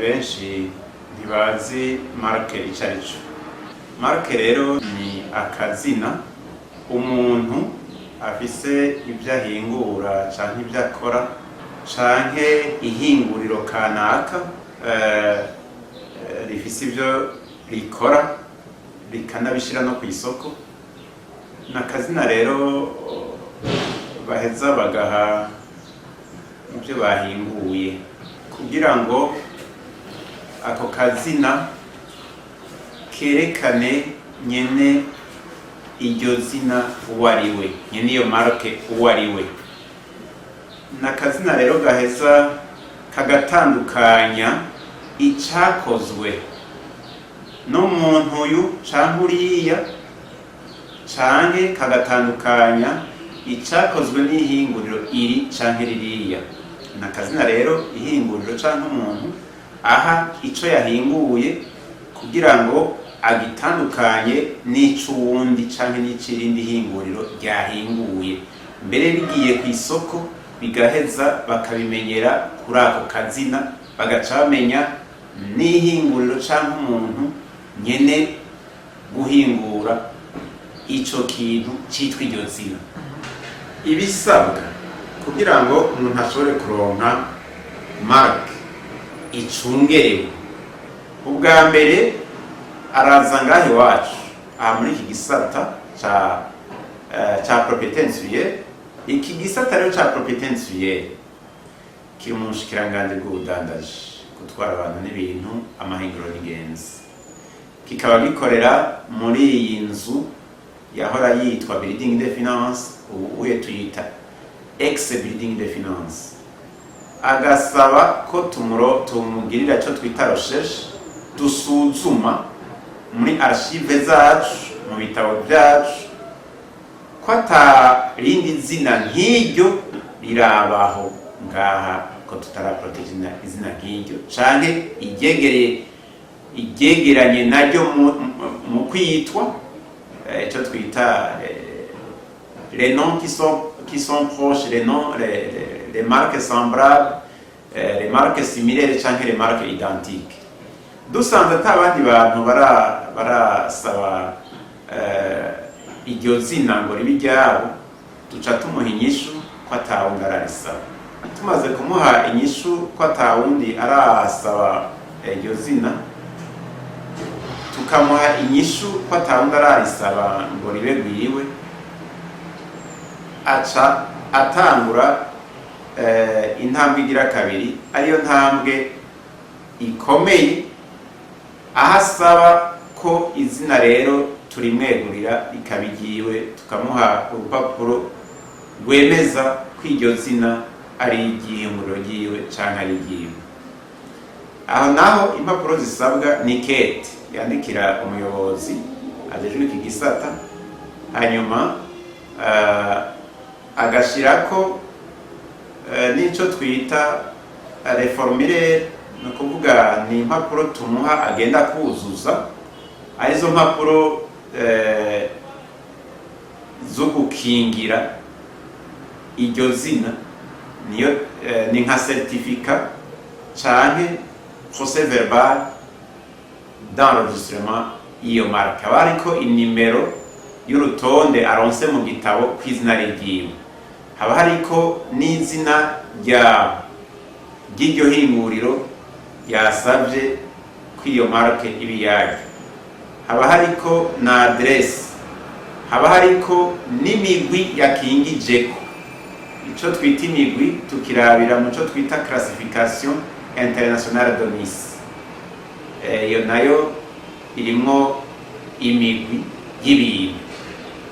Benshi ntibazi marque ico ari cyo. Marque rero ni akazina umuntu afise ibyo ahingura canke ibyo akora canke ihinguriro kanaka rifise ibyo rikora, rikanabishira no ku isoko. Ni akazina rero baheza bagaha ibyo bahinguye kugira ngo ako kazina kerekane nyene iryo zina uwo ari we, nyene iyo marque uwo ari we. Ni akazina rero gaheza kagatandukanya icakozwe n'umuntu uyu canke uriya, canke kagatandukanya icakozwe n'ihinguriro iri canke ririya. Ni akazina rero ihinguriro canke umuntu aha ico yahinguye kugira ngo agitandukanye n'ic'uwundi canke n'ic'irindi hinguriro ryahinguye. Mbere bigiye ku isoko, bigaheza bakabimenyera kuri ako kazina, bagaca bamenya n'ihinguriro canke umuntu nyene guhingura ico kintu citwa iryo zina. Ibisabwa kugira ngo umuntu ashobore kuronka marque icungerewe: ubwa mbere araza ngaha iwacu, aha muri iki gisata ca propriété industrielle. Iki gisata rero ca propriété industrielle kiri mu bushikiranganji bw'ubudandaji, gutwara abantu n'ibintu, amahinguriro n'ingenzi, kikaba gikorera muri iyi nzu yahora yitwa Building de Finance, ubu uye tuyita ex Building de Finance. Agasaba ko tumugirira icyo twita recherche, dusuzuma muri archive zacu, mu bitabo byacu, ko atarindi zina nk'iryo rirabaho ngaha, ko tutaraproteje izina nk'iryo canke iryegereye, iryegeranye naryo mu kwitwa, icyo twita les noms qui sont proches, les noms, les marques semblables, les marques similaires canke les marques identiques. Dusanze ata abandi bantu barasaba iryo zina ngo ribe iryabo, duca tumuha inyishu ko atawundi ararisaba. Tumaze kumuha inyishu ko atawundi arasaba iryo zina, tukamuha inyishu ko atawundi ararisaba ngo ribe gwiwe, aca atangura intambwe igira kabiri, ariyo ntambwe ikomeye, aho asaba ko izina rero turimwegurira rikaba iryiwe, tukamuha urupapuro rwemeza ko iryo zina ari iry'ihinguriro ryiwe canke ari iryiwe. Aho naho impapuro zisabwa ni kete yandikira umuyobozi ajejwe iki gisata, hanyuma agashirako n'ico twita les formulaires, ni ukuvuga ni impapuro tumuha agenda kuzuza, arizo mpapuro zo gukingira iryo zina. Niyo ni nka certificat canke procès verbal d'enregistrement y'iyo marque. Aba hariko inimero y'urutonde aronse mu gitabo kw'izina ryiwe, haba hariko n'izina ry'iryo hinguriro yasavye ko iyo marque iba iyaryo, haba hariko na adresse, haba hariko n'imigwi yakingijeko. Ico twita imigwi tukirabira mu co twita classification internationale de Nice. Iyo nayo irimwo imigwi y'ibintu,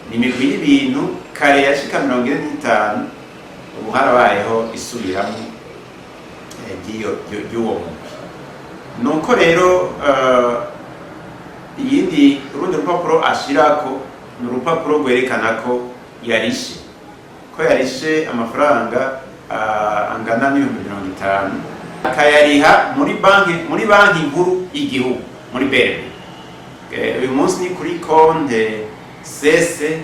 ni imigwi y'ibintu kare yashika 45, ubu harabayeho isubiramwo ry'uwo mugwi. Nuko rero iyindi, urundi rupapuro ashirako ni urupapuro rwerekana ko yarishe, ko yarishe amafaranga angana n'50,000, akayariha muri Banki Nkuru y'Igihugu, muri BRB. Uyu munsi ni kuri konte CC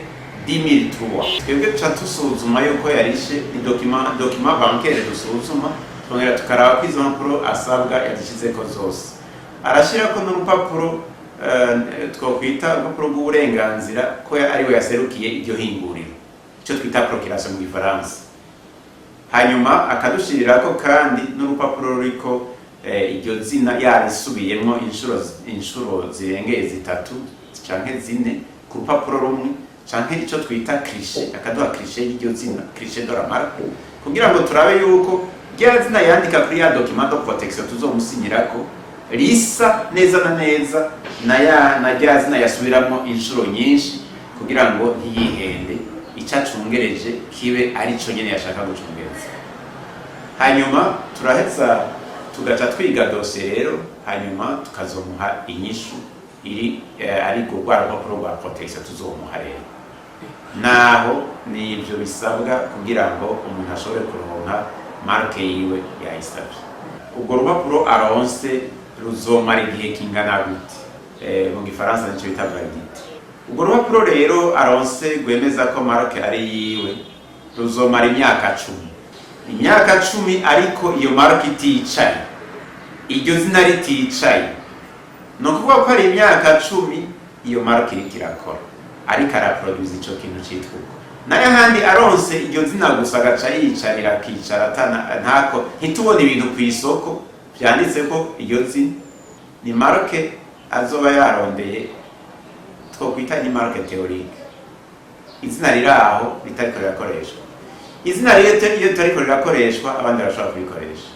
10003. Twebwe tuca dusuzuma yuko yarishe, ni document bancaire dusuzuma. Twongera tukaraba ko izo mpapuro asabwa yazishizeko zose. Arashirako n'urupapuro twokwita urupapuro rw'uburenganzira ko ariwe yaserukiye iryo hinguriro, icyo twita procuration mu Gifaransa. Hanyuma akadushirirako kandi n'urupapuro ruriko iryo zina yarisubiyemwo inshuro zirengeye zitatu canke zine ku rupapuro rumwe, canke ico twita cliché, akaduha cliché y'iryo zina, cliché de la marque, kugira ngo turabe yuko rya zina yandika kuri ya document de protection tuzomusinyirako risa neza na neza na ya na rya zina yasubiramwo inshuro nyinshi, kugira ngo ntiyihende, ico acungereje kibe ari co nyene yashaka gucungereza. Hanyuma turaheza tugaca twiga dosiye rero, hanyuma tukazomuha inyishu iri ariko rwa rupapuro rwa protection tuzomuha rero. Naho ni ivyo bisabwa kugira ngo umuntu ashobore kuronka marque yiwe yayisabye. Ubwo rupapuro aronse ruzomara igihe kingana gute? Mu Gifaransa nico bita validité. Ubwo rupapuro rero aronse rwemeza ko marque ari yiwe ruzomara imyaka 10, imyaka 10. Ariko iyo marque iticaye, iryo zina riticaye, ni ukuvuga ko ari imyaka 10 iyo marque iriko irakora, ariko araproduza ico kintu citwa uko. Nayo ahandi, aronse iryo zina gusa agaca yicarira, akicara ntako, ntitubone ibintu ku isoko vyanditse ko iryo zina, ni marque azoba yarondeye twokwita ni marque théorique, izina riri aho ritariko rirakoreshwa. Izina rero iyo ritariko rirakoreshwa, abandi barashobora kurikoresha.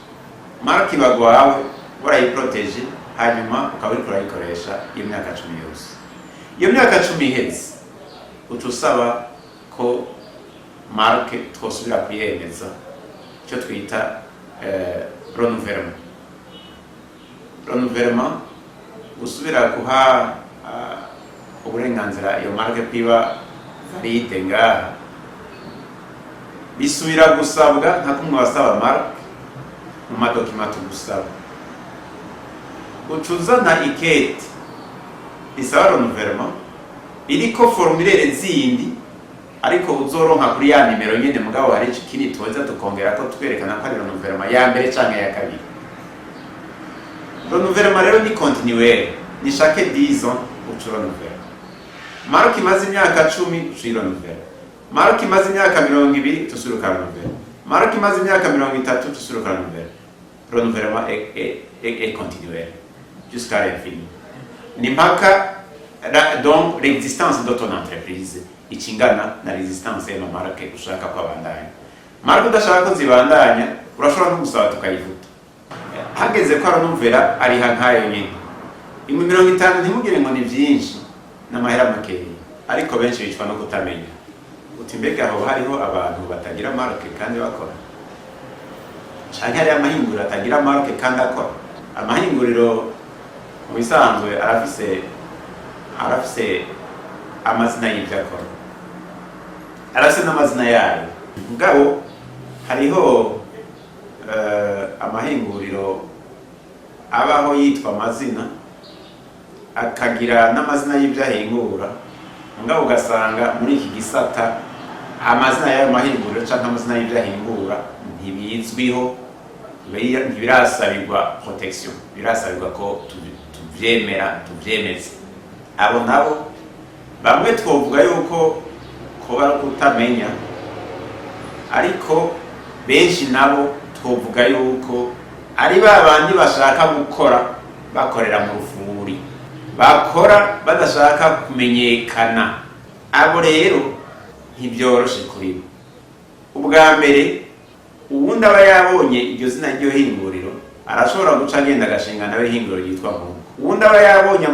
Marque iba gwawe, warayiproteje, hanyuma ukaba uriko urayikoresha iyo myaka 10 yose. Iyo myaka 10 iheze, uca usaba ko marque twosubira kuyemeza, icyo twita renouvellement. Renouvellement, gusubira guha uburenganzira iyo marque kwiba valide ngaha, bisubira gusabwa nka kumwe wasaba marque mu ma documents tugusaba. Uca uzana ikete risaba renouvellement iriko formulaire zindi, ariko uzoronka kuri ya nimero nyene, mugabo hari ikindi tuza tukongera ko twerekana ko ari renouvellement ya mbere canke ya kabiri. Renouvellement rero ni continuel, ni chaque 10 ans uca renouvelle. Marque imaze imyaka 10, uca uyirenouveler. Marque imaze imyaka 20, tusubira ukarenouveler. Marque imaze imyaka 30, tusubira ukarenouveler. Renouvellement est continuel jusqu'à l'infini, ni mpaka donc l'existence de ton entreprise ikingana na l'existence y'ama marque ushaka ko abandanya. Marque udashaka ko zibandanya, urashobora no gusaba tukayivuta. Hageze ko aranumvera, ariha nkayo nyene 50.000. Ntimugire ngo ni vyinshi, n'amahera makeya, ariko benshi bicwa no kutamenya. Uti mbega aho hariho abantu batagira marque kandi bakora, canke hariho amahinguriro atagira marque kandi akora? Amahinguriro mu bisanzwe arafise amazina y'ivyo akora, arafise n'amazina yayo. Mugabo hariho amahinguriro abaho yitwa amazina, akagira n'amazina y'ibyo ahingura, mugabo ugasanga muri iki gisata amazina y'ayo mahinguriro canke amazina y'ibyo ahingura ntibizwiho, ntibirasabirwa protection, birasabirwa ko tuvyemera, tuvyemeza. Abo nabo bamwe twovuga yuko koba ari ukutamenya, ariko benshi nabo twovuga yuko ari ba bandi bashaka gukora bakorera mu rufuri, bakora badashaka kumenyekana. Abo rero ntibyoroshe kuri bo. Ubwa mbere, uwundi aba yabonye iryo zina ry'iryo hinguriro arashobora guca agenda agashinga nawe ihinguriro ryitwa nkuko. Uwundi aba yabonye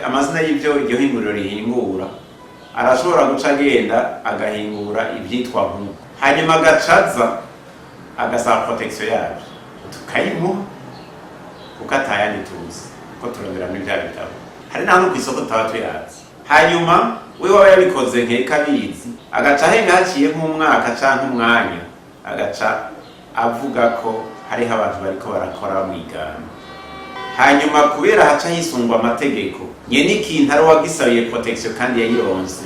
amazina y'ibyo iryo hinguriro rihingura arashobora guca agenda agahingura ibyitwa nkuko, hanyuma agacaza agasaba protection yabyo, tukayimuha kuko atayandi tuzi ko turondera muri bya bitabo. Hari n'ahantu ku isoko tutaba tuyazi. Hanyuma we waba yabikoze nkeka abizi, agaca ahenga haciye nk'umwaka canke umwanya, agaca avuga ko hariho abantu bariko barakora mwigana. Hanyuma kubera haca hisungwa amategeko, nyene ikintu ari uwagisabiye protection kandi yayironse,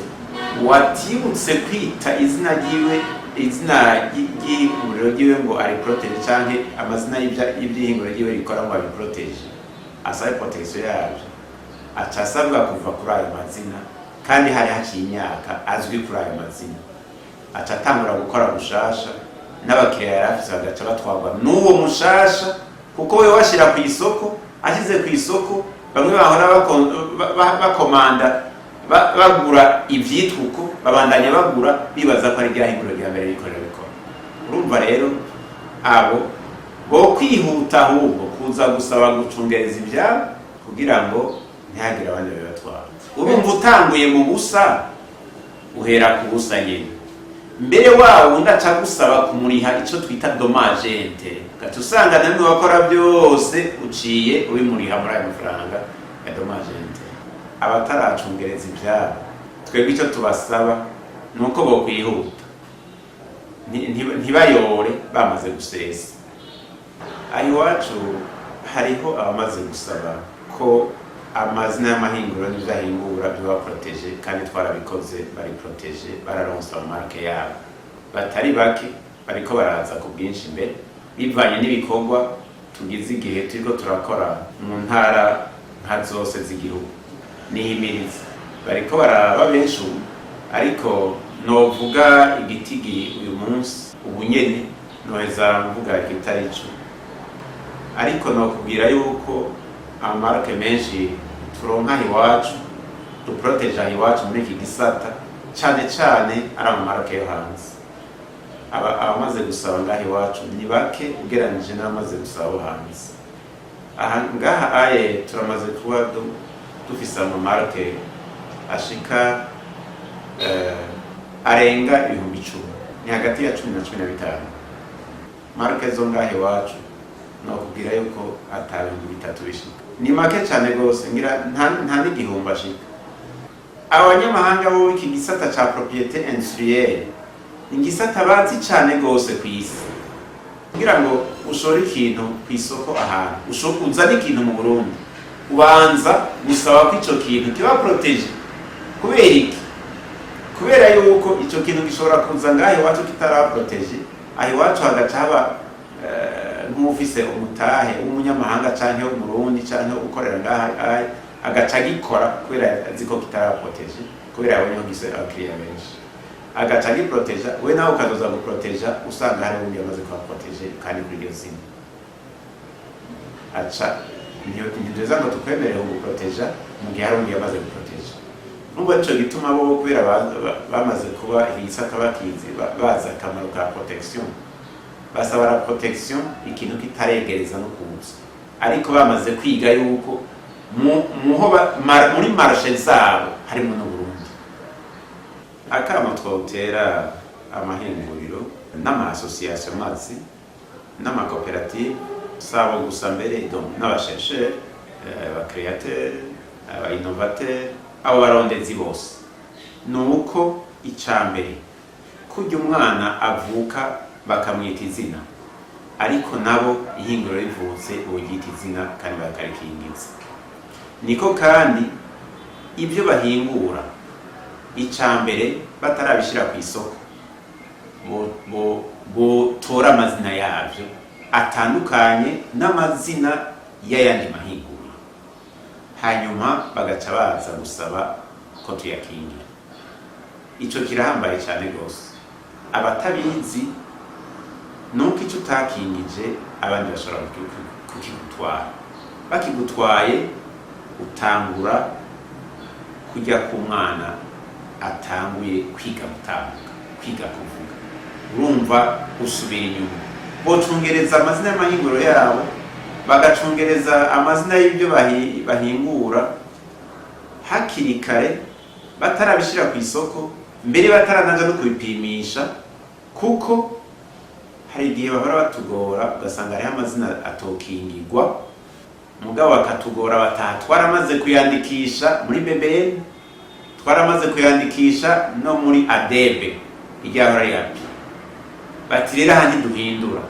watibutse kwita izina ryiwe. Izina ry'ihinguriro ryiwe ngo ariprotège, canke amazina y'ivy'ihinguriro ryiwe rikora ngo abiprotège, asabe protection yavyo, aca asabwa kuva kuri ayo mazina, kandi hari haciye imyaka azwi kuri ayo mazina. Aca atangura gukora gushasha, n'abakiriya yari afise bagaca batwarwa n'uwo mushasha, kuko we washira ku isoko, ashyize ku isoko, bamwe bahora bakomanda, bagura ivyitwa uko, babandanya bagura bibaza ko ari rya hinguriro rya mbere rikorera bikora. Urumva rero, abo bo kwihuta ahubwo kuza gusaba gucungereza ivyabo kugira ngo ntihagire abandi babibatwara. Urumva, utanguye mu busa, uhera ku busa nyene. Mbere wawo undi aca gusaba kumuriha ico twita dommage intérêt, ugaca usanga namwe wakora byose uciye ubimuriha muri ayo mafaranga ya dommage intérêt. Abataracungereza ivyabo, twebwe icyo tubasaba ni uko bokwihuta, ntibayore bamaze gusesa. Aho iwacu hariho abamaze gusaba ko amazina y'amahinguriro n'ivyo ahingura vyoba protégé, kandi twarabikoze, bari protégé, bararonse amamarques yabo. Batari bake bariko baraza ku bwinshi imbere, bivanye n'ibikorwa tugize igihe turiko turakora mu ntara nka zose z'igihugu nihimiriza. Bariko baraba benshi ubu, ariko novuga igitigiri uyu munsi ubu nyene, noheza mvuga ikitari ico. Ariko nokubwira yuko amamarques menshi turonka iwacu, duproteja iwacu muri iki gisata, cane cane ari amamarques yo hanze. Abamaze gusaba ngaha iwacu ni bake ugereranije n'abamaze gusaba bo hanze. Aha ngaha aye turamaze kuba dufise amamarques ashika arenga 10,000, ni hagati ya 10 na 15. Marques zo ngaha iwacu nokubwira yuko ata 3000 bishika, ni make cane gose, ngira nta n'igihumbi ashika. Abanyamahanga bo, iki gisata ca propriété industrielle ni igisata bazi cane gose kw'isi. Kugira ngo ushore ikintu kw'isoko ahantu, uzane ikintu mu Burundi, ubanza gusaba ko ico kintu kiba protégé. Kubera iki? Kubera yuko ico kintu gishobora kuza ngaho iwacu kitara protégé, aho iwacu hagaca haba nk'ufise umutahe w'umunyamahanga canke w'umurundi canke ukorera ngaha aye, agaca agikora kubera azi ko kitara protégé, kubera yabonye ko gise abakiriya benshi, agaca agiproteja. We nawe ukazoza guproteja, usanga hari uwundi yamaze kuba protégé kandi kuri iryo zina. Aca ntituza ngo tukwemerere guproteja mu gihe hari undi yamaze guproteja. Nubwo nico gituma bo, kubera bamaze kuba igisata bakizi, bazi akamaro ka protection, basaba la protection ikintu kitaregereza no kuza, ariko bamaze kwiga yuko muri marché zabo harimo n'Uburundi. Akamo twotera amahinguriro n'ama association mazi n'amakoperative, sabo gusa mbere, donc n'abachercheurs, abacréateurs, abainnovateurs, abo barondezi bose, ni uko ica mbere, kurya umwana avuka bakamwita izina, ariko nabo ihinguriro rivutse boryita izina kandi bakarikingiza. Niko kandi ibyo bahingura, ica mbere batarabishyira ku isoko, botora amazina yabyo atandukanye n'amazina y'ayandi mahinguriro, hanyuma bagaca baza gusaba ko tuyakingira. Ico kirahambaye cyane rwose. Abatabizi, nuko icyo utakingije abandi bashobora kukigutwara. Bakigutwaye, utangura kujya ku mwana atanguye kwiga gutambuka, kwiga kuvuga, urumva usubira inyuma. Bocungereza amazina y'amahinguriro yabo, bagacungereza amazina y'ibyo bahingura hakiri kare, batarabishyira ku isoko, mbere bataranaja no kubipimisha, kuko hari igihe bahora batugora, ugasanga hariho amazina atokingirwa, mugabo bakatugora bataha twaramaze kuyandikisha muri BBN, twaramaze kuyandikisha no muri ADB iryahora ari API. Bati rero aha ntiduhindura.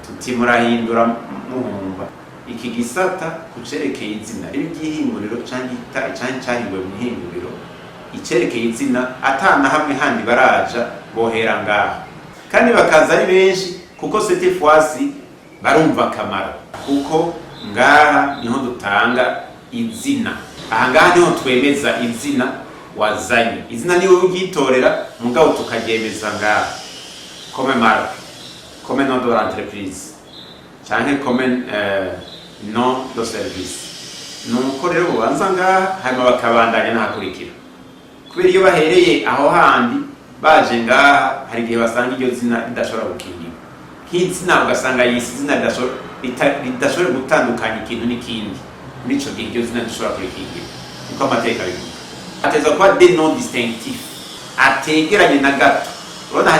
Tuti murahindura muhumba. Iki gisata kucerekeye izina ribi ry'ihinguriro canke canke cahinguwe mu ihinguriro, icerekeye izina atana hamwe handi baraja bohera ngaha. Kandi bakaza ari benshi, kuko cette fois-ci barumva akamaro, kuko ngaha niho dutanga izina, aha ngaha niho twemeza izina wazanye. Izina niwe uryitorera, mugabo tukaryemeza ngaha comme marque, comme nom de l'entreprise canke comme nom de service. Nuko rero bubanza ngaha, hanyuma bakabandanya n'ahakurikira, kubera iyo bahereye aho handi baje ngaha, hari igihe basanga iryo zina ridashobora gukingirwa. Nk'izina ugasanga yise izina ridashobora gutandukanya ikintu n'ikindi. Muri ico gihe iryo zina rishobora kurikingira, niko amategeko abivuga. Ateza kuba des noms distinctifs, ategeranye na gato. Urabona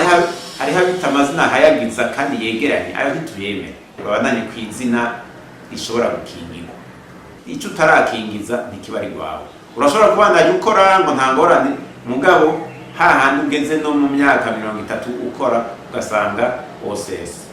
hariho abita amazina ahayagiza kandi yegeranye, ayo ntituyemera. Babandanye ku izina rishobora gukingirwa. Icyo utarakingiza ntikiba ari rwawe. Urashobora kubandanya ukora ngo nta ngorane, mugabo hahandi ugeze no mu myaka 30 ukora, ugasanga OCS.